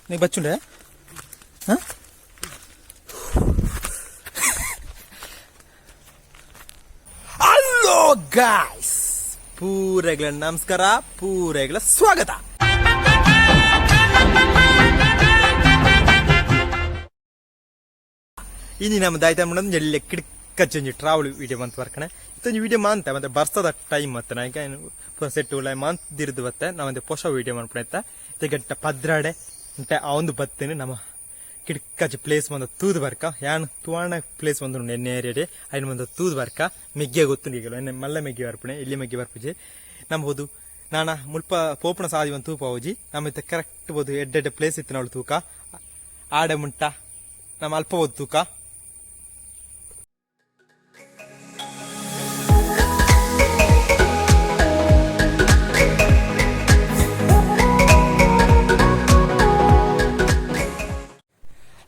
ನೀ ಬಚ್ಚುಂಡೆ? ಹಾಂ, hello guys, ಪೂರೆಗಳ ನಮಸ್ಕಾರ, ಪೂರೆಗಳ ಸ್ವಾಗತ. ಇನಿ ನಮ್ಮ ದಾಯ್ತ ಮಾಡೋದು ಎಲ್ಲ ಕಿಡ್ಕಚ್ಚೊಂಜಿ ಟ್ರಾವೆಲ್ ವಿಡಿಯೋ ಮಂತ್ ಬರ್ಕಣೆ. ಇತ್ತೊಂಜಿ ವಿಡಿಯೋ ಮಾಂತ ಮತ್ತೆ ಬರ್ಸದ ಟೈಮ್ ಮತ್ತೆ ನಾಯ್ಕ ಸೆಟ್ ಉಲ್ಲ ಮಾಂತ್ ದಿರ್ದು ಬತ್ತೆ. ನಾವಂತೆ ಪೊಸ ವಿಡಿಯೋ ಮನ್ಪುಣ ಇತ್ತೆ ಗಟ್ಟ ಪದ್ರಾಡೆ ಉಂಟೆ. ಆ ಒಂದು ಬತ್ತೇನೆ ನಮ್ಮ ಕಿಡ್ಕಚ್ಚಿ ಪ್ಲೇಸ್ ಬಂದ ತೂದು ಬರ್ಕ. ಯಾನ್ ತುವಾಣ ಪ್ಲೇಸ್ ಬಂದು ಎನ್ನೆ ಏರಿಯಾಡೆ ಐನ್ ಬಂದ ತೂದು ಬರ್ಕ. ಮೆಗ್ಗೆ ಗೊತ್ತು ಈಗ, ಎನ್ನೆ ಮಲ್ಲ ಮೆಗ್ಗೆ ಬರ್ಪಣೆ, ಇಲ್ಲಿ ಮೆಗ್ಗೆ ಬರ್ಪುಜೆ. ನಮ್ಮ ಹೋದು ನಾನ ಮುಲ್ಪ ಪೋಪುಣ ಸಾದಿ ಒಂದು ತೂಪ ಹೋಜಿ. ನಮ್ಮ ಇತ್ತೆ ಕರೆಕ್ಟ್ ಬೋದು ಎಡ್ಡೆಡ್ಡೆ ಪ್ಲೇಸ್ ಇತ್ತು ನಾವು ತೂಕ ಆಡೆ ಮುಂಟ ನಮ್ಮ ಅಲ್ಪ ಹೋದ್ ತೂಕ.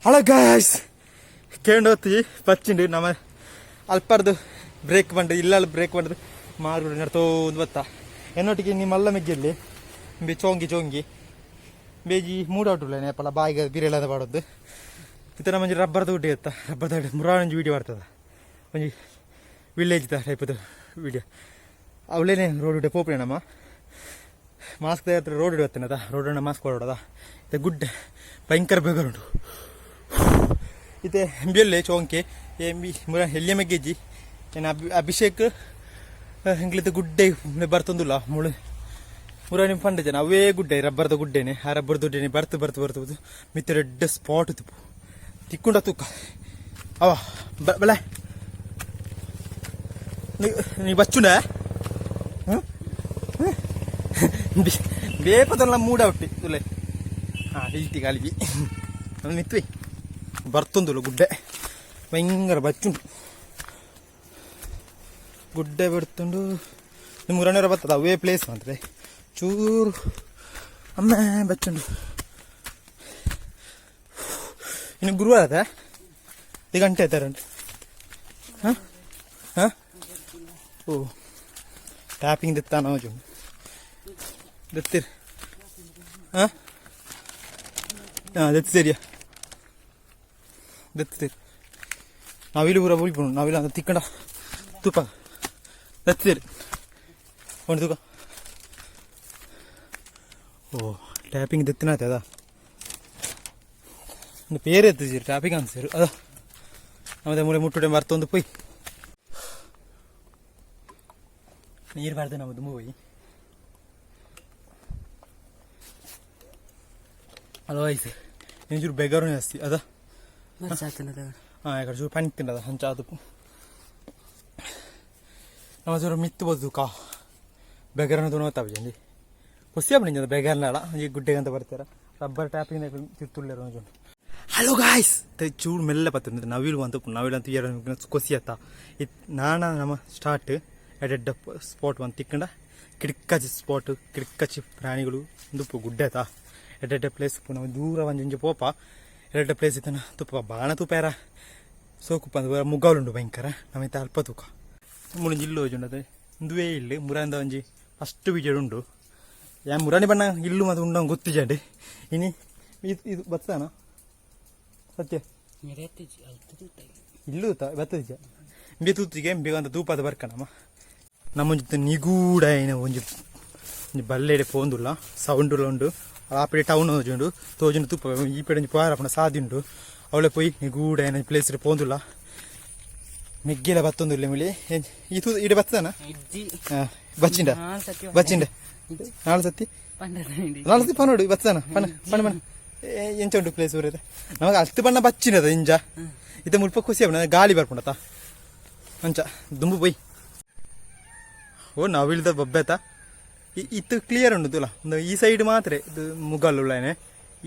ಹಲೋ ಗಾಯ್ಸ್, ಕೇಂಡೋತಿ ಪಚ್ಚಿಂಡು ನಮ್ಮ ಅಲ್ಪರ್ದು ಬ್ರೇಕ್ ಬಂಡು ಇಲ್ಲ, ಬ್ರೇಕ್ ಬಂಡದು ಮಾರು ನಡ್ತೋಂದು ಬತ್ತ. ಎನ್ನೊಟ್ಟಿಗೆ ನಿಮ್ಮಲ್ಲ ಮೆಗ್ಗೆಲ್ಲಿ ಬಿ ಚೋಂಗಿ ಚೋಂಗಿ ಬೇಜಿ ಮೂಡೌಟುಲ್ಲ ನೇಪಲ ಬಾಯಿಗೆ ಬಿರೆಲದ ಪಾಡೋದು. ಇತ್ತ ನಮ್ಮ ಒಂಜಿ ರಬ್ಬರ್ದ ಗುಡ್ಡೆ ಇತ್ತ, ರಬ್ಬರ್ದ ಗುಡ್ಡೆ ಮುರಾನೊಂಜಿ ವೀಡಿಯೋ ಬರ್ತದ. ಒಂಜಿ ವಿಲೇಜ್ ದ ಟೈಪದ ವೀಡಿಯೋ. ಅವಳೇನೆ ರೋಡ್ ಉಡೆ ಪೋಪುಣೆ. ನಮ್ಮ ಮಾಸ್ಕ್ ಹತ್ರ ರೋಡ್ ಇಡುವತ್ತನದ, ರೋಡ್ ಮಾಸ್ಕ್ ಕೊಡೋದ. ಇತ್ತೆ ಗುಡ್ಡೆ ಭಯಂಕರ ಬೇಗರುಂಟು. ಇತ್ತೆ ಎಂಬಿಯಲ್ಲೇ ಚೋಂಕೆ ಎಂಬಿ ಮುರ ಎಲ್ಲಿಯ ಮೆಗ್ಗೆಜ್ಜಿ ಏನು ಅಭಿಷೇಕ್ ಎಂಗ್ಲಿತ ಗುಡ್ಡೆ ಬರ್ತೊಂದುಲ್ಲ. ಮುಳು ಮುರಾನಿ ಪಂಡ ಜನ ಅವೇ ಗುಡ್ಡೆ, ರಬ್ಬರ್ದ ಗುಡ್ಡೆನೆ. ಆ ರಬ್ಬರ್ ದುಡ್ಡೆನೆ ಬರ್ತು ಬರ್ತು ಬರ್ತು ಬರ್ತು ಮಿತ್ತ ರೆಡ್ಡ ಸ್ಪಾಟ್ ತುಪ್ಪು ತಿಕ್ಕೊಂಡ ತೂಕ ಅವ ಬಳೆ. ನೀ ಬಚ್ಚುಂಡ ಬೇಪದಲ್ಲ ಮೂಡ ಹುಟ್ಟಿ ತುಲೆ. ಹಾ, ಇಲ್ತಿ ಗಾಳಿಗೆ ಮಿತ್ವಿ ಬರ್ತೊಂದುಲ್ಲ. ಗುಡ್ಡೆ ಭಯಂಕರ ಬಚ್ಚುಂಟು. ಗುಡ್ಡೆ ಬರ್ತುಂಡು. ನಿಮ್ಮ ಮುರಾಣಿಯವರ ಬರ್ತದ ಅವೇ ಪ್ಲೇಸ್ ಮಾತ್ರ ಚೂರು ಅಮ್ಮೆ ಬಚ್ಚುಂಡು. ಇನ್ನು ಗುರುವಾರ ಅದ ಈ ಗಂಟೆ ಆಯ್ತಾರ. ಹಾಂ ಹಾಂ, ಓ ಟ್ಯಾಪಿಂಗ್ ದೆತ್ತಾನ ದತ್ತಿರ್. ಹಾಂ ಹಾಂ, ದತ್ತಿ ಸರಿಯಾ ದತ್ತಿರ್. ನಾವಿಲ್ಲಿ ಪೂರ ಬುಲ್ಪುಂಡು. ನಾವಿಲ್ಲ ಅಂತ ತಿಕ್ಕಂಡ ತೂಪ ದತ್ತಿರ್ ಒಂದು ತೂಕ. ಓ, ಟ್ಯಾಪಿಂಗ್ ದತ್ತಿನಾತೆ ಅದ ಒಂದು പേര് ಎತ್ತಿದ್ದೀರಿ. ಟ್ಯಾಪಿಂಗ್ ಅನ್ಸಿರು ಅದ ನಮ್ಮದೇ ಮೂಲೆ ಮುಟ್ಟುಡೆ ಮರ್ತೊಂದು ಪೋಯ್ ನೀರು ಬಾರ್ದು ನಾವು ದುಂಬು ಹೋಯಿ. ಹಲೋ ಐಸ್, ಚೂರು ಬೆಗರು ಜಾಸ್ತಿ ಅದ. ಹಾಂ, ಯಾಕಡೆ ಚೂರು ಪನಿ ತಿನ್ನದ ಹಂಚ ಅದಕ್ಕೂ ನಮ್ಮ ಚೂರು ಮಿತ್ತು ಬೋದು ಕಾ ಬೆಗರನ ತುಣೋತಾವ ಜಂಡಿ ಖುಷಿ ಆಪುಂಡು. ಬೆಗರ್ನಾಳ ಈ ಗುಡ್ಡೆಗೆ ಅಂತ ಬರ್ತಾರ ರಬ್ಬರ್ ಟ್ಯಾಪಿಂಗ್ ತಿರ್ತುಳ್ಳೆರು. ಹಲೋ ಗಾಯ್ಸ್, ಚೂರು ಮೆಲ್ಲ ಪತ್ತಂದ್ರೆ ನವಿಲು ಅಂತ ನವಿಲು ಅಂತ ಎರಡು ಕೊಸಿ ಆತ. ಇತ್ ನಾನ ನಮ್ಮ ಸ್ಟಾರ್ಟ್ ಎಡೆಡ್ಡ ಸ್ಪಾಟ್ ಒಂದು ತಿಕ್ಕಂಡ ಕಿಡ್ಕಚಿ ಸ್ಪಾಟ್, ಕಿಡ್ಕಚಿ ಪ್ರಾಣಿಗಳು ಒಂದು ಗುಡ್ಡೆ ಆತ. ಎಡ್ಡೆಡ್ಡ ಪ್ಲೇಸ್ ನಾವು ದೂರ ಒಂಜೊಂಜಿ ಪೋಪ. ಎಡ್ಡೆಡ್ಡ ಪ್ಲೇಸ್ ಇತ್ತನ ತುಪ್ಪ ಬಾಣ ತುಪ್ಪಾರ ಸೋಕುಪ್ಪ ಅಂದ್ ಮುಗ್ಗಾವಲುಂಡು ಭಯಂಕರ. ನಮಿತ ಅಲ್ಪ ತೂಕ ಮುಳುಂಜಿ ಇಲ್ಲು ಹೋಜುಂಡು ಅದೇ ಇಂದುವೇ ಇಲ್ಲಿ ಮುರಾಂದ ಒಂಜಿ ಫಸ್ಟ್ ವಿಜಯ ಉಂಡು. ಯಾ ಮುರಾಣಿ ಬಣ್ಣ ಇಲ್ಲು ಮತ್ತು ಉಂಡು ಗೊತ್ತಿಜಾಂಡು. ಇನಿ ಇದು ಇದು ಬತ್ತಾನ ಸತ್ಯ ಇಲ್ಲೂ ಬತ್ತದಿಜ ಇಂಬೆ ತೂತಿಗೆ ಬೇಗ ತೂಪಾದ ಬರ್ಕಣಮ್ಮ. ನಮ್ಮೊಂಜಿ ನಿಗೂಢ ಏನ ಒಂಜಿ ಒಂಜಿ ಬಲ್ಲೆಡೆ ಪೋಂದುಲ್ಲ, ಸೌಂಡುಲ ಉಂಡು. ಆಪಡೆ ಟೌನ್ ಉಂಡು ತೋಜುಂಡು ತೂಪ. ಈ ಪಡೆ ಒಂಜಿ ಪೋರ ಪಂಡ ಸಾದಿ ಉಂಡು. ಅವಳೆ ಪೋಯಿ ನಿಗೂಢ ಏನ ಪ್ಲೇಸ್ ಪೋಂದುಲ್ಲ. ಮೆಗ್ಗೆಲ ಬತ್ತೊಂದುಲ್ಲ ಮಿಳಿ. ಈ ತೂ ಇಡೆ ಬತ್ತದಾನ ಬಚ್ಚಿಂಡ ಬಚ್ಚಿಂಡ. ನಾಳೆ ಸತ್ತಿ ನಾಳೆ ಸತಿ ಪನೋಡು ಬತ್ತದಾನ ಪಣ ಪಣ ಪಣ. ಎಂಚ ಉಂಟು ಪ್ಲೇಸ್ ಊರಿದೆ ನಮಗೆ ಅಲ್ತು ಬಣ್ಣ ಬಚ್ಚಿನದ ಇಂಜ ಇತ್ತ ಮುಲ್ಪ ಖುಷಿ ಆಪುಂಡು. ಗಾಳಿ ಬರ್ಪುಂಡತ ಅಂಚ ದುಂಬು ಪೋಯ್. ಓ, ನವಿಲ್ದ ಬೊಬ್ಬೆತ ಇತ್ತು ಕ್ಲಿಯರ್ ಉಂಡು ತುಲ. ಒಂದು ಈ ಸೈಡ್ ಮಾತ್ರ ಇದು ಮುಗಲ್ ಉಳ್ಳೇನೆ.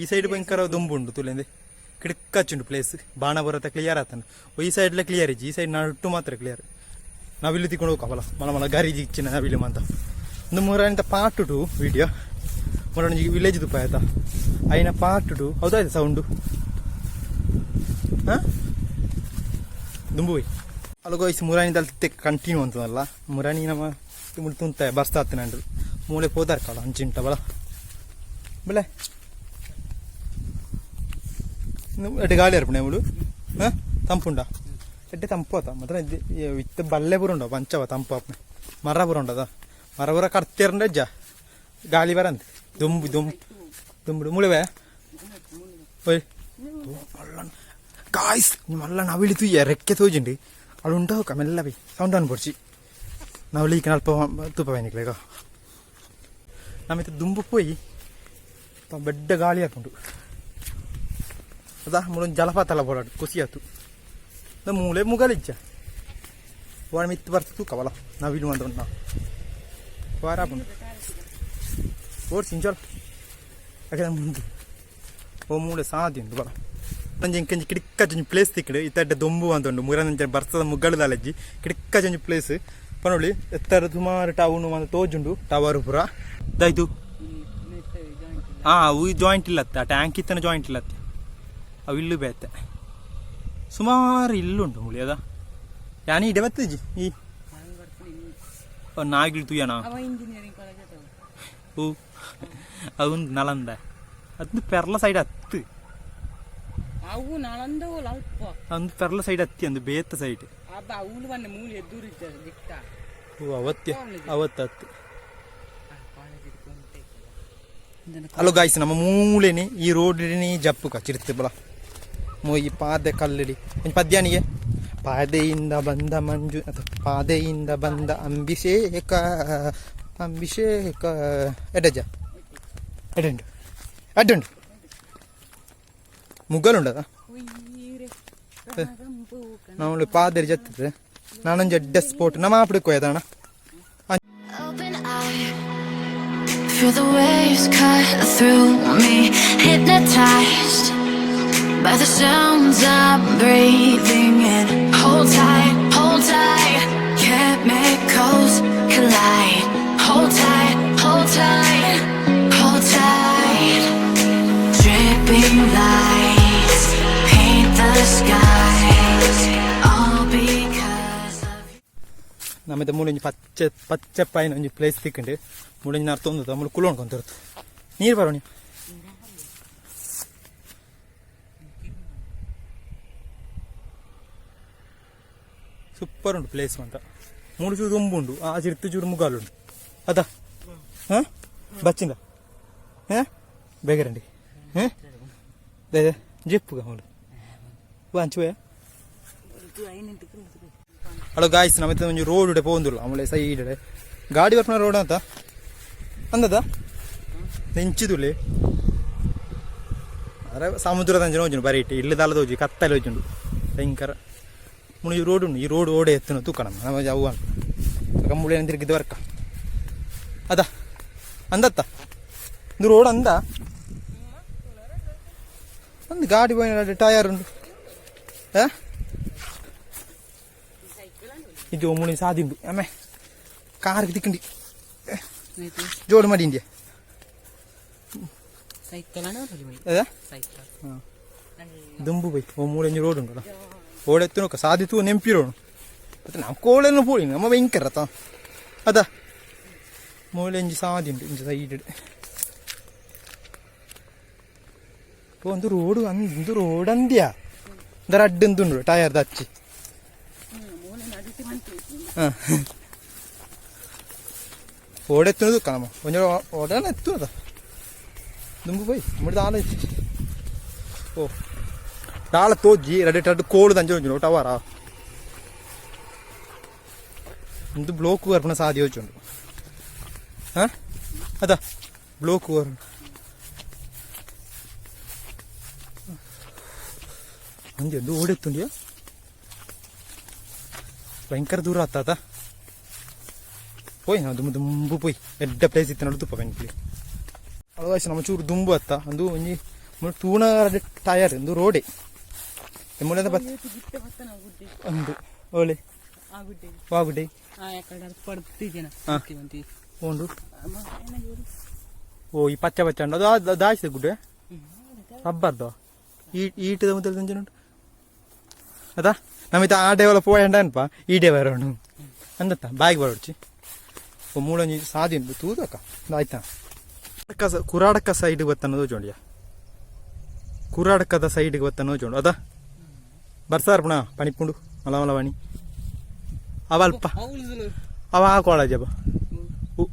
ಈ ಸೈಡ್ ಭಯಂಕರ ದುಂಬು ಉಂಡು ತುಲೆಂದೆ. ಕಿಡ್ಕಚ್ಚುಂಡು ಪ್ಲೇಸ್. ಬಾಣ ಬರತ್ತ ಕ್ಲಿಯರ್ ಆತನ. ಈ ಸೈಡ್ಲ ಕ್ಲಿಯರ್ ಇಜ್ಜಿ. ಈ ಸೈಡ್ ನಟ್ಟು ಮಾತ್ರ ಕ್ಲಿಯರ್. ನಾವಿಲ್ಲಿ ತಿಕ್ಕೊಂಡು ಹೋಗವಲ್ಲ ಮಲ ಮಲ ಗರಿ ಇಚ್ಚಿನ ನವಿಲು ಅಂತ. ಒಂದು ಮೂರನಿಂದ ಪಾರ್ಟ್ 2 ವಿಡಿಯೋ ಮೂರನೇ ವಿಲೇಜ್ ತುಪ್ಪ ಆಯ್ತಾ ಐನ ಪಾರ್ಟ್ 2. ಹೌದಾಯ್ತು ಸೌಂಡು. ಹಾಂ, ದುಂಬು ಅಲ್ಲಗೋ is ಮುರಾನಿ ದಲ್ತೆ ಕಂಟಿನ್ಯೂ ಅಂತದಲ್ಲ. ಮುರಾನಿ ನಮ್ಮ ಮುಳ್ಳು ತುಂತ ಬರ್ಸ್ತಾ ನಂಡ್ರು ಮೂಲೆ ಪೋದಾರ್ ಕಾಲ ಅಂಚಿಂಟ ಬಲ ಬಲೆ. ಎಡ್ಡೆ ಗಾಳಿ ಅರ್ಪಣೆ ಅವಳು. ಹಾಂ, ತಂಪುಂಡ? ಎಡ್ಡೆ ತಂಪು ಆತ. ಮಾತ್ರ ಇತ್ತ ಬಲ್ಲೆ ಪೂರ ಉಂಡು, ಪಂಚವ ತಂಪು ಆಪಣೆ. ಮರ ಪೂರ ಉಂಡದ, ಮರ ಪೂರ ಕಡ್ತೇರಂಡ ಅಜ್ಜ ಗಾಳಿ ಬರಂತ. ದುಂಬು ದುಂಬು ದುಂಬುಡು ಮುಳುವೆ. ಓಯ್ ಮಲ್ಲ ಗಾಯ್ಸ್, ಮಲ್ಲ ನವಿಲಿ ತೂಯ, ರೆಕ್ಕೆ ತೋಜುಂಡು. ಅವಳು ಉಂಟು ಮೆಲ್ಲ ಬೈ ಸೌಂಡ್ ಅನ್ಪೊಡ್ಚಿ. ನವಲಿ ಅಲ್ಪ ತೂಪ ಬೈನಿಕ್ಲೇಗ. ನಮಿತ ದುಂಬು ಪೋಯಿ ಬೆಡ್ಡ ಗಾಳಿ ಹಾಕೊಂಡು ಅದ ಮುಳೊಂದು ಜಲಪಾತ ಎಲ್ಲ ಬೋಡಾಡು, ಖುಷಿ ಆಯ್ತು. ಮೂಲೆ ಮುಗಲಿಜ್ಜ ವಾಡ ಮಿತ್ತು ಬರ್ತು ತೂಕವಲ್ಲ. ನವಿಲು ಅಂತ ಉಂಟು ವಾರ ಆಪುಂಡು. ಓಡ್ಸಿ ಇಂಚಲ್ ಅಕಡೆ ಮುಂದೆ. ಓ ಮೂಲೆ ಸಾದಿ ಉಂಟು ಬಲ. ಒಂಜಿ ಇಂಕೊಂಜಿ ಕಿಡಿಕ್ಕ ಒಂಜಿ ಪ್ಲೇಸ್ ತಿಕ್ಕಡು. ಇತ್ತಡ್ಡೆ ದೊಂಬು ಅಂತ ಉಂಟು. ಮುರನಂಚ ಬರ್ತದ ಮುಗ್ಗಳದಾಲಜ್ಜಿ ಕಿಡಿಕ್ಕ ಒಂಜಿ ಪ್ಲೇಸ್ ಪನೊಳಿ. ಎತ್ತರ ಸುಮಾರು ಟೌನ್ ಒಂದು ತೋಜುಂಡು, ಟವರ್ ಪುರ ದಾಯ್ತು. ಅವು ಜಾಯಿಂಟ್ ಇಲ್ಲತ್ತ, ಆ ಟ್ಯಾಂಕ್ ಇತ್ತನ ಜಾಯಿಂಟ್ ಇಲ್ಲತ್ತೆ. ಅವು ಇಲ್ಲು ಬೇತೆ. ಸುಮಾರು ಇಲ್ಲುಂಟು ಮುಳಿ ಅದ. ಯಾನಿ ಇಡೆ ಬತ್ತಜಿ ಈ ನಾಗಿಲ್ ತುಯ್ಯನ. ಅವ ಇಂಜಿನಿಯರಿಂಗ್ ಕಾಲೇಜ್. ಓ, ಅದು ನಲಂದ, ಅದು ಪೆರ್ಲ ಸೈಡ್ ಹತ್ತು. ಅವು ನಳಂದ ಅಲ್ಪ. ಅಂದು ಪೆರ್ಲ ಸೈಡ್ ಹತ್ತಿ, ಅಂದು ಬೇತ ಸೈಡ್. ಅಬ್ಬ ಅವಳು ಬಂದ ಮೂಲೆ ಎದ್ದೂರು ಇದ್ದಾರೆ ದಿಕ್ತ. ಓ, ಅವತ್ತೆ ಅವತ್ತು ಹತ್ತು. College. Hello guys, ನಮ್ಮ ಮೂಲೆನೆ ಈ ರೋಡಿನಿ ಜಪ್ಪುಕ ಚಿರ್ತು ಬಲ ಮೋಯಿ ಪಾದೆ ಕಲ್ಲಡಿ ಒಂಜಿ ಪದ್ಯಾನಿಗೆ. ಪಾದೆಯಿಂದ ಬಂದ ಮಂಜು ಅಥವಾ ಪಾದೆಯಿಂದ ಬಂದ ಅಂಬಿಷೇಕ ಅಂಬಿಷೇಕ. ಎಡಜ ಎಡುಂಡು ಎಡ್ಡುಂಡು ಮುಗ್ಗಲುಂಡದ. ನಾವು ಪಾದೆರಿ ಜತ್ತಿದೆ. ನಾನೊಂಜಿ ಎಡ್ಡೆ ಸ್ಪೋಟ್ ನಮ್ಮ ಆಪಡಿ ಕೊಯ್ದಣ. Open eye, feel the waves cut through me. Hypnotized by the sounds I'm breathing in. Hold tight, chemicals collide. Hold tight, hold tight, hold tight. Dripping lights paint the skies, all because of ನಮ್ಮಿದ ಮೂಲೊಂಜಿ ಪಚ್ಚೆ ಪಚ್ಚೆಪ್ಪಾಯಿನ ಒಂಜಿ place ತಿಕ್ಕಂಡು. ಮೂಲೊಂಜಿ ನರ್ತೊಂದು ಮೂಲು ಕುಲೋಣ ಕೊಂತಿರ್ತು. ನೀರು ಬರೋಣಿ. Super ಉಂಟು place ಅಂತ. ಮೂಡು ಚೂರು ದುಂಬು ಉಂಡು, ಆ ಚಿರ್ತು ಚೂರು ಮುಗಾಲುಂಡು ಅದ. ಹಾಂ, ಬಚ್ಚಿಂದ ಹಾಂ ಬೇಗರಂಡಿ. ಹಾಂ, ಜಿಪ್ಪುಗ ಮೂಲು ವಾಂಚುವೆ. ಹಲೋ ಗಾಯ್ಸ್, ನಮ್ಮ ಒಂಜಿ ರೋಡ್ ಇಡೆ ಪೋಂದುಲ್ಲ. ಆಮೇಲೆ ಸೈಡ್ ಇಡೆ ಗಾಡಿ ಬರ್ಪುನ ರೋಡ್ ಅಂತ ಅಂದದ ನೆಂಚಿದುಲೆ. ಅರೆ, ಸಮುದ್ರದ ಅಂಚನೆ ಒಂಜುಂಡು ಬರೀ ಇಟ್ಟು. ಇಲ್ಲಿ ದಾಲದ ಹೋಜಿ ಕತ್ತಲೆ ಹೋಜುಂಡು ಭಯಂಕರ. ಮುಳು ಈ ರೋಡ್ ಉಂಡು. ಈ ರೋಡ್ ಓಡೆ ಎತ್ತುನ ತೂಕಣ ನಮ್ಮ ಅವು ಅಂತ. ಮುಳೆ ತಿರುಗಿದ ವರ್ಕ ಅದ ಅಂದತ್ತ. ಇದು ರೋಡ್ ಅಂದ ಒಂದು ಗಾಡಿ ಪೋಯಿನ ಟಯರ್ ಉಂಡು. ಆ ಇದು ಮುಳಿ ಸಾದಿಂಡು. ಆಮೆ ಕಾರ್ ತಿಕ್ಕಂಡಿ ಜೋಡು ಮಾಡಿ ಇಂಡಿಯಾ. ಸೈಕಲ್. ಅದ. ಸೈಕಲ್. ಹಾಂ, ದುಂಬು ಬೈ. ಓ ಮೂಳೆಂಜಿ ರೋಡ್ ಉಂಟಲ್ಲ, ಓಡೆತ್ತು ನೋಕ ಸಾದಿತು ನೆಂಪಿರೋಣ. ಮತ್ತೆ ನಾವು ಕೋಳೆನ್ನು ಪೋಳಿ ನಮ್ಮ ಭಯಂಕರ ತ ಅದ. ಮೂಳೆಂಜಿ ಸಾದಿ ಉಂಟು ಇಂಚ ಸೈಡ್. ಒಂದು ರೋಡ್ ಅಂದು ರೋಡ್ ಅಂದ್ಯಾ ದರ ಅಡ್ಡು ಉಂಟು ಟೈರ್ ದಚ್ಚಿ. ಹಾಂ, ಓಡೆತ್ತುನದು ಕಣಮ್ಮ. ಒಂಜಿ ಓಡನ ಎತ್ತುನದ ದುಂಬು ಪೋಯ್ ಮುಡಿದ ಆಲ. ಓ ದಾಳ ತೋಜಿ ರಡ್ಡು ರಡ್ಡು ಕೋಳು ದಂಚ ಒಂಜಿ ಟವರ. ಒಂದು ಬ್ಲೋಕ್ ಬರ್ಪುನ ಸಾದಿ ಯೋಚುಂಡು. ಹಾಂ, ಅದ ಬ್ಲೋಕ್ ಬರ್ ಒಂಜಿ ಒಂದು ಓಡೆತ್ತುಂಡಿಯಾ. ಭಯಂಕರ ದೂರ ಆತಾತ. ಪೋಯ್ ನಾವು ದುಂಬು ದುಂಬು ಪೋಯ್ ಎಡ್ಡ ಪ್ಲೇಸ್ ಇತ್ತು ನೋಡು ತುಪ್ಪ ಬೆನ್ಕಲಿ. ಅದು ನಮ್ಮ ಚೂರು ದುಂಬು ಅತ್ತ. ಒಂದು ಒಂಜಿ ಮುಳು ತೂಣ ಟಯರ್ ಒಂದು ರೋಡೆ ಮುಳೆದ ಬತ್ ಒಂದು ಓಳೆ. ಆ ಗುಡ್ಡೆ. ವಾ ಗುಡ್ಡೆ? ಆ ಯಾಕಡೆ ಪಡ್ತಿದ್ದೇನೆ. ಹಾ. ಉಂಡು. ಓ, ಈ ಪಚ್ಚ ಪಚ್ಚ ಉಂಡು ಅದು ದಾಯಿಸಿದ ಗುಡ್ಡೆ ರಬ್ಬರ್ದ ಈ ಈಟದ ಮೊದಲು ಸಂಜೆ ಉಂಟು ಅದಾ. ನಮಿತ ಆ ಡೇವಲ ಪೋಯಂಡ ಅನ್ಪ ಈ ಡೇ ಬರೋಣ ಅಂದತ್ತ ಬಾಯಿಗೆ ಬರೋಡ್ಚಿ. ಓ ಮೂಲೊಂಜಿ ಸಾದಿ ಉಂಟು ತೂದಕ್ಕ. ಆಯ್ತಾ, ಕುರಾಡಕ್ಕ ಸೈಡ್ ಬತ್ತನ್ನೋದು ಜೋಂಡಿಯ. ಕುರಾಡ್ಕದ ಸೈಡ್ಗೆ ಬತ್ತ ನೋಜೋಂಡು ಅದ ಬರ್ಸಾರ್ಪಣ ಪಣಿಪುಂಡು ಮಲ ಮಲ ಪಣಿ ಅವ ಅಲ್ಪ. ಅವುಲು. ಅವ ಆ ಕಾಲೇಜ್ ಅಬ್ಬ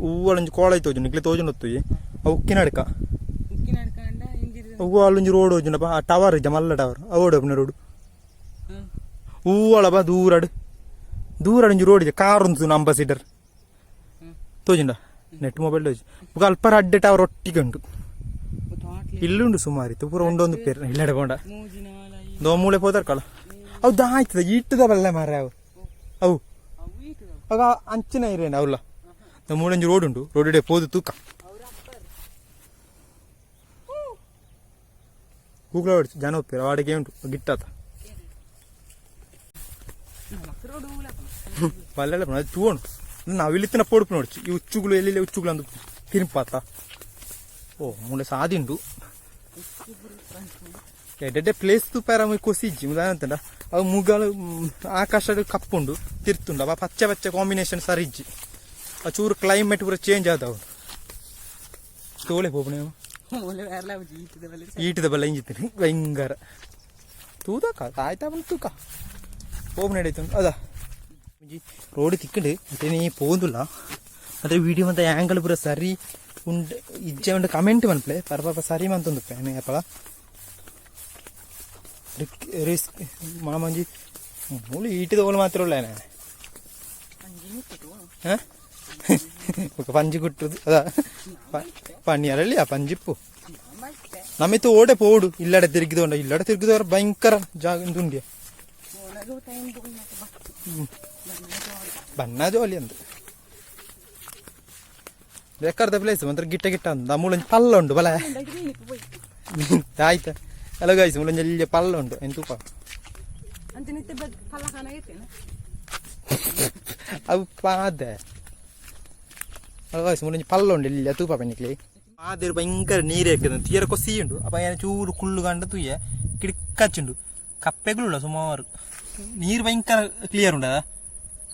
ಹೂವಳೊಂಜಿ ಕಾಲೇಜ್ ತೋಜುಂಡು ನಿಕ್ಲೆ ತೋಜುಂಡು ಒತ್ತುಜಿ ಅವು ಉಕ್ಕಿನಡ್ಕ. ಉಕ್ಕಿನ ಅಡ್ಕಂಡ ಇಂಜಿರಿ. ಹೂವು ಅಲ್ಲೊಂಜಿ ರೋಡ್ ಹೋಜುಂಡಪ್ಪ, ಆ ಟವರ್ ಇಜ್ಜ ಮಲ್ಲ ಟವರ್ ಅವು ಓಡೋಪುನ ರೋಡ್. ಹೂವಳಬ ದೂರಡ್ ದೂರಡ್ ಒಂಜಿ ರೋಡ್ ಇದೆ, ಕಾರ್ ಉಂತು ಅಂಬಾಸಿಡರ್ ತೋಜುಂಡ ನೆಟ್ ಮೊಬೈಲ್ ತೋಜು. ಬೊಕ ಅಲ್ಪ ರಡ್ಡೆ ಟವರ್ ಒಟ್ಟಿಗೆ ಉಂಟು. ಇಲ್ಲುಂಡು ಸುಮಾರು ಇತ್ತು ಪೂರ ಉಂಡೊಂದು ಪೇರ್ ಇಲ್ಲಡೆ ಪೋಂಡ. ಮೂಜಿ ನಾಲ್ ಐದು. ದೋ ಮೂಳೆ ಪೋದರ್ ಕಳ ಅವು ದಾಯ್ತದ ಇಟ್ಟದ ಬಲ್ಲೆ ಮಾರೆ ಅವು ಅವು. ಅವು ಇಟ್ಟು. ಆಗ ಅಂಚಿನ ಇರೇನ ಅವಲ್ಲ ಮೂಳಂಜಿ ರೋಡ್ ಉಂಟು, ರೋಡ್ ಇಡೆ ಪೋದು ತೂಕ. ಗೂಗಲ್ ಹೊಡ್ಚು ಜನ ಒಪ್ಪಿರ ವಾಡಿಗೆ ಉಂಟು ಗಿಟ್ಟಾತ. ರೋಡ್ ಬಲ್ಲೆಲ್ಲ ಅದು ತೂವಣು ನಾವು ಇಲ್ಲಿ ಪೊಡುಪು ನೋಡ್ಚಿ. ಈ ಉಚ್ಚುಗಳು ಎಲ್ಲೆಲ್ಲಿ ಉಚ್ಚುಗಳು ಅಂದು ತಿರುಪಾತ. ಓ ಮೂಳೆ ಸಾದಿ ಉಂಟು. ಎಡ್ಡೆ ಪ್ಲೇಸ್ ತೂಪಾರ ಕೊಸಿಜ್ಜಿ ಅಂತಂಡ ಅವು ಮುಗಲು ಆಕಾಶದ ಕಪ್ಪುಂಡು ತಿರ್ತುಂಡು ಅವ ಪಚ್ಚೆ ಪಚ್ಚೆ ಕಾಂಬಿನೇಷನ್ ಸರಿ ಇಜ್ಜಿ. ಆ ಚೂರು ಕ್ಲೈಮೇಟ್ ಪೂರ ಚೇಂಜ್ ಆದವು ತೋಲೆ ಪೋಪುನೆ. ಒಳ್ಳೆ ಬೇರೆ ಈಟದ ಬಲ್ಲೆ. ಈಟದ ಬಲ್ಲ ಇಂಜಿತ್ತೀನಿ ಭಯಂಕರ ತೂದಕ್ಕ ಆಯ್ತಾ ಬಂದು ತೂಕ ಪೋಪು ನಡೀತು ಅದ ಒಂಜಿ ರೋಡ್ ತಿಕ್ಕಂಡು ಮತ್ತೆ ನೀ ಪೋಂದುಲ್ಲ. ಮತ್ತೆ ವಿಡಿಯೋ ಮತ್ತೆ ಆ್ಯಂಗಲ್ ಪೂರ ಸರಿ ಉಂಡು ಇಜ್ಜೆ ಉಂಡು ಕಮೆಂಟ್ ಮನ್ಪ್ಲೆ ಪರ ಪಾಪ ಸರಿ ಮಂತೊಂದು ಪ್ಯಾನ್ ಅಪ್ಪಲ ರಿಸ್ಕ್ ಮಾಮಂಜಿ ಮೂಲು ಈಟದ ಓಲು ಮಾತ್ರ ಉಳ್ಳೇನೆ. ಹಾಂ ಪಂಜಿ ಕುಟ್ಟುದು ಅದ ಪನ್ನಿಯರಲ್ಲಿ ಆ ಪಂಜಿಪ್ಪು ನಮ್ಮಿತ್ತು ಓಡೆ ಪೋಡು ಇಲ್ಲಡೆ ತಿರುಗಿದ ಇಲ್ಲಡೆ ತಿರುಗಿದವ್ರ ಭಯಂಕರ ಜಾಗ ಉಂಡಿಯ ಬಣ್ಣ ಜೋಲಿ ಅಂದು ಬೇಕಾರ್ದ ಪ್ಲೇಸ್ ಒಂಥರ ಗಿಟ್ಟ ಗಿಟ್ಟ ಅಂದ ಮೂಲೊಂಜಿ ಪಲ್ಲ ಉಂಡು ಬಲ ಆಯ್ತಾ. ಹಲೋ ಗಾಯ್ಸ್, ಮೂಲೊಂಜಿ ಎಲ್ಲಿ ಪಲ್ಲ ಉಂಟು ಎಂತೂಪ. ಪಲ್ಲ ಖಾನ ಐತೇನ? ಅವು ಪಾದೆ. ಹಲೋ ಗಾಯ್ಸ್, ಮೂಲೊಂಜಿ ಪಲ್ಲ ಉಂಡು ಇಲ್ಲಿ ತೂಪ ಪೆನ್ನಿಕ್ಲಿ ಆದಿರು ಭಯಂಕರ ನೀರು ಹಾಕಿದ ತೀರ ಕೊಸಿ ಉಂಡು. ಅಪ್ಪ ಏನ ಚೂರು ಕುಳ್ಳು ಕಂಡ ತೂಯೆ ಕಿಡಿಕಚ್ಚುಂಡು ಕಪ್ಪೆಗಳುಳ್ಳ ಸುಮಾರು. ನೀರು ಭಯಂಕರ ಕ್ಲಿಯರ್ ಉಂಡದ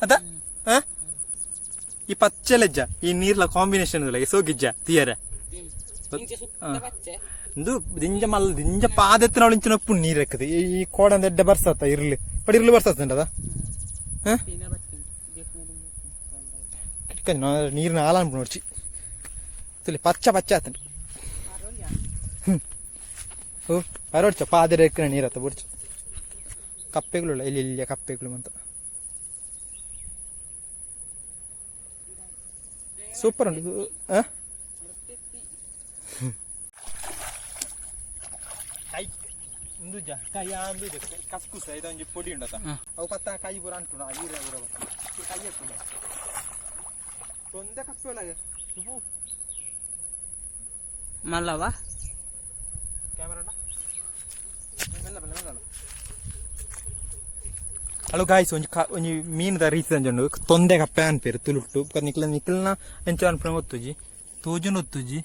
ಅದ. ಆ ಈ ಪಚ್ಚೆ ಲಜ್ಜ ಈ ನೀರ್ಲ ಕಾಂಬಿನೇಷನ್ ಸೋಗಿಜ್ಜ ತೀಯರ. ಇಂಚೆ ಸುತ್ತ ಪಚ್ಚೆ. ಇಂದು ದಿಂಜ ಮಲ್ಲ ದಿಂಜ ಪಾದೆತ್ತಿನ ಇಂಚಿನ ಉಪ್ಪು ನೀರು ಹಾಕದು. ಈ ಕೋಡಂದ ಎಡ್ಡೆ ಬರ್ಸತ್ತ ಇರ್ಲಿ ಬಟ್ ಇರ್ಲಿ ಬರ್ಸತ್ತುಂಡದ. ಪೀನ ಬತ್ತಿ. ಕಿಡ್ಕಂಜ ನೀರಿನ ಆಲ ಅನ್ಪು ನೋಡ್ಚಿ ತುಲಿ ಪಚ್ಚ ಪಚ್ಚ ಆತಂಡು. ಓ ಪರೋಡ್ಚ ಪಾದೆರ ಎಕ್ಕನ ನೀರತ್ತ ಬುಡ್ಚ. ಕಪ್ಪೆಗಳು ಇಲ್ಲಿ ಇಲ್ಲಿ ಕಪ್ಪೆಗಳು ಅಂತ ಸೂಪರ್ ಉಂಟು. ಆ? ಕೈ ಉಂದುಜ ಕೈ ಅಂದುಜ ಕಸ್ಕುಸ ಇದೊಂಜಿ ಪೊಡಿ ಉಂಡತ. ಅವು ಪತ್ತ ಕೈ ಪೂರ ಅಂಟುಂಡು ಆ ಈರ ಪೂರ ಬತ್ತ. ಕೈ ಹಾಕುಂಡು ತೊಂದೆ ಕಪ್ಪೆ ಒಳಗೆ ಉಪ್ಪು. ಮಲ್ಲವ. ಕ್ಯಾಮರಾ ಮೆಲ್ಲ ಮೆಲ್ಲ ಮೆಲ್ಲ. ಹಲೋ ಗಾಯ್ಸ್, ಒಂಜಿ ಒಂಜಿ ಮೀನ್ದ ರೀತಿ ಅಂಜುಂಡು ತೊಂದೆ ಕಪ್ಪೆ ಅನ್ಪೇರು ತುಳುಟ್ಟು. ಬೊಕ ನಿಕ್ಲ ನಿಕ್ಲ್ನ ಎಂಚ ಅನ್ಪುನ ಗೊತ್ತುಜಿ, ತೋಜುನ ಗೊತ್ತುಜಿ.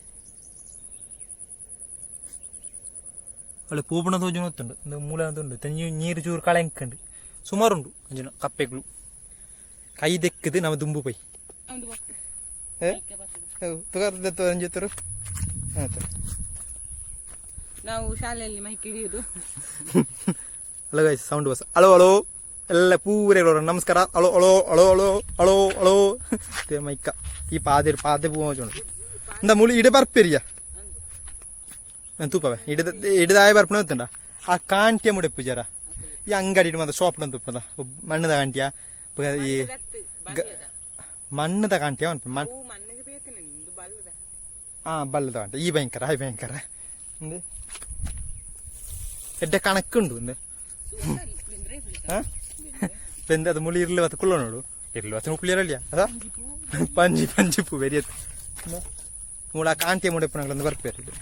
ಅಲ್ಲ ಪೂಪುಣ ತೋಜುನ ಗೊತ್ತುಂಡು. ಇಂದು ಮೂಲ ಉಂಡು ತೆಂಜಿ ನೀರು ಚೂರು ಕಳೆ ಎಂಕಂಡು ಸುಮಾರು ಉಂಡು ಅಂಚಿನ ಕಪ್ಪೆಗಳು. ಕೈ ದೆಕ್ಕದು ನಮ್ಮ ದುಂಬು ಪೈ. ತುಗಾರ್ದ ಆಯ್ತು. ನಾವು ಶಾಲೆಯಲ್ಲಿ ಮೈಕ್ ಹಿಡಿಯುದು. Hello guys, sound bus. Hello hello ಎಲ್ಲ ಪೂರೆ ನಮಸ್ಕಾರ. Hello hello hello hello hello hello ಮೈಕ ಈ ಪಾದೆ ಪಾದೆ ಪೂ ಉಂಟು ಇಂದ ಮುಳಿ ಇಡೆ ಬರ್ಪೇರಿಯ ತೂಪವೆ ಇಡದ ಇಡದಾಯ ಬರ್ಪುಣ ಗೊತ್ತುಂಡ. ಆ ಕಾಂಟಿಯ ಮುಡೆಪ್ಪು ಜರ ಈ ಅಂಗಡಿ ಮಾತ್ರ ಶಾಪ್ ತುಪ್ಪದ ಮಣ್ಣದ ಕಾಂಟಿಯ ಈ ಮಣ್ಣದ ಕಾಂಟಿಯ ಮಣ್ಣು. ಮಣ್ಣಿಗೆ ಬೇತೇನೆ ನಿಂದು ಬಲ್ಲದ. ಆ ಬಲ್ಲದ ಕಾಂಟಿಯ ಈ ಭಯಂಕರ ಈ ಭಯಂಕರ എന്ത് ಎಡ್ಡೆ ಕಣಕ್ಕುಂಡು እንದೆ. ಆ ಬೆಂದ ಅದು ಮುಳಿ ಇರ್ಲಿ ಬತ್ತ ಕುಳ್ಳ ನೋಡು ಇರ್ಲಿ ಬತ್ತ ಉಪ್ಲಿರಲಿಯ ಅದ ಪಂಜಿ ಪಂಜಿ ಪೂ ಬೆರಿಯತ್ತು ಮೂಳ ಕಾಂತಿಯ ಮುಡೆಪ್ಪನಗಳಂದು ಬರ್ಪೇರು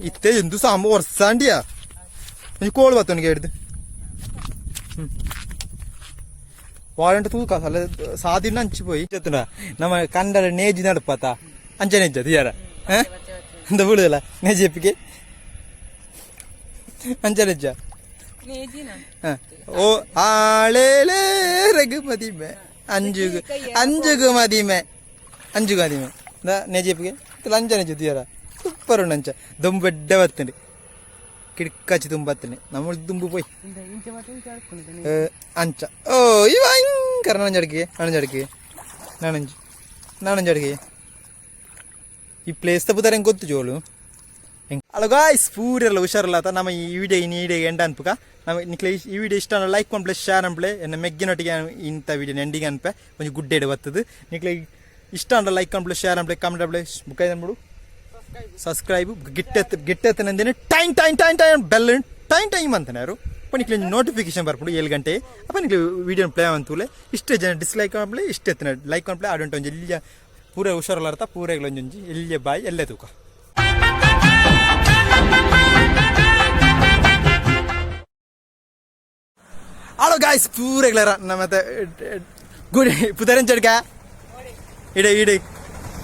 ಇತ್ತೆ ಎಂದು ಸಾಂಬ ವರ್ಷಾಂಡಿಯ ಒಂಜಿ ಕೋಳು ಬತ್ತವನಿಗೆ ಹಿಡ್ದು ವಾರಂಟ್ ತೂಕ ಅಲ್ಲ ಸಾದಿನ ಅಂಚಿ ಪೋಯಿ ಚೆತ್ತುಂಡ ನಮ್ಮ ಕಂಡರ ನೇಜಿ ನಡುಪಾತ ಅಂಚೆ ನೇಜ ತೀಯಾರ ಎಂತ ಬೀಳುದಲ್ಲ ನೇಜಿ ಎಪ್ಪಿಗೆ ಅಂಚೆ ನೇಜ. ನೇಜಿನ. ಹ. ಓ ಆಳೇಲೇ ರಘುಪತಿ ಮೆ ಅಂಜುಗು ಅಂಜುಗು ಮದಿಮೆ ಅಂಜುಗು ಮದಿಮೆ ನೇಜಿಪ್ಪಿಗೆ ಅಂಚ ನೇಜು ತೀಯರ ಸೂಪರ್ ಉಂಡು. ಅಂಚ ದೊಂಬು ಬೆಡ್ಡೆ ಬತ್ತುಂಡು. ಕಿಡ್ಕಾಚಿ ತುಂಬತ್ತನೆ ನಮ್ಮ ದುಂಬು ಪೋಯ್. ಇಂದ ಇಂಚ ಮಾತ್ರ ಇಂಚ ಅಡ್ಕೊಂಡು. ಅಂಚ ಓ ಇವ ಭಯಂಕರ. ನಾನಂಜ್ ಅಡಿಗೆ, ನಾನಂಜ್ ಅಡಿಗೆ, ನಾನಂಜಿ ನಾನಂಜ್ ಅಡಿಗೆ. ಈ ಪ್ಲೇಸ್ ತಪ್ಪುತ್ತಾರೆ ಗೊತ್ತು ಜೋಲು. ಅಲ್ಲ ಗಾಯ್ಸ್, ಪೂರೆಲ್ಲ ಹುಷಾರಲ್ಲ. ಆತ ನಮ್ಮ ಈ ವಿಡಿಯೋ ಇನ್ನು ಈಡೆ ಎಂಡ ಅನ್ಪುಕ. ನಮ್ಮ ನಿಕ್ಲೆ ಈ ವಿಡಿಯೋ ಇಷ್ಟ ಲೈಕ್ ಪನ್ಪ್ಲೆ, ಶೇರ್ ಅನ್ಪ್ಲೆ. ಎನ್ನ ಮೆಗ್ಗಿನೊಟ್ಟಿಗೆ ಇಂಥ ವಿಡಿಯೋ ಎಂಡಿಗೆ ಅನ್ಪೆ. ಒಂಜಿ ಗುಡ್ಡೆ ಬರ್ತದೆ. ನಿಕ್ಲೆ ಇಷ್ಟ ಅಂಡ ಲೈಕ್ ಅನ್ಪ್ಲೆ, ಶೇರ್ ಅನ್ಪ್ಲೆ, ಕಾಮೆಂಟ್ ಅನ್ಪ್ಲೆ. ಬುಕ್ ಅನ್ಬಿಡು ಸಬ್ಸ್ಕ್ರೈಬ್ ಗಿಟ್ಟೆತ್ ಗಿಟ್ಟೆತ್ತನಂದೇನೆ time time time time bell time time ಅಂತಾನೆ ಯಾರು. ಅಪ್ಪ ನಿಕ್ಲೆ ನೋಟಿಫಿಕೇಶನ್ ಬರ್ಪುಂಡು 7 ಗಂಟೆ. ಅಪ್ಪ ನಿಕ್ಲೆ ವಿಡಿಯೋ ಪ್ಲೇ ಅಂತೂಲೆ. ಇಷ್ಟೇ ಜನ ಡಿಸ್ಲೈಕ್ ಅನ್ಪ್ಲೆ, ಇಷ್ಟೇ ಎತ್ತನ ಲೈಕ್ ಅನ್ಪ್ಲೆ. ಆಡುಂಟು ಒಂಜಿ ಎಲ್ಲಿಯ ಪೂರ ಹುಷಾರಲ್ಲ ಅರ್ಥ. ಪೂರ ಒಂಜೊಂಜಿ ಎಲ್ಲಿಯ ಬಾಯಿ ಎಲ್ಲೇ ತೂಕ. ಹಲೋ ಗಾಯ್ಸ್, ಪೂರೆಗ್ಲರ ನಮ್ಮ ಗುಡ್ ಪುದರಂಚಡ್ಕ ಇಡೆ ಇಡೆ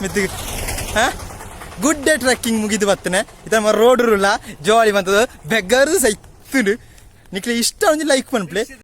ಮಿತ್ತು. ಹಾ, ಗುಡ್ ಡೇ ಟ್ರೆಕ್ಕಿಂಗ್ ಮುಗಿದು ಬತ್ತನೆ. ಇತ ರೋಡ್ ರುಲ್ಲ ಜಾಲಿ ಬಂತದ ಬೆಗ್ಗರು ಸೈತುಂಡು. ನಿಕ್ಲೆ ಇಷ್ಟ ಒಂಜಿ ಲೈಕ್ ಪನ್ಪ್ಲೆ.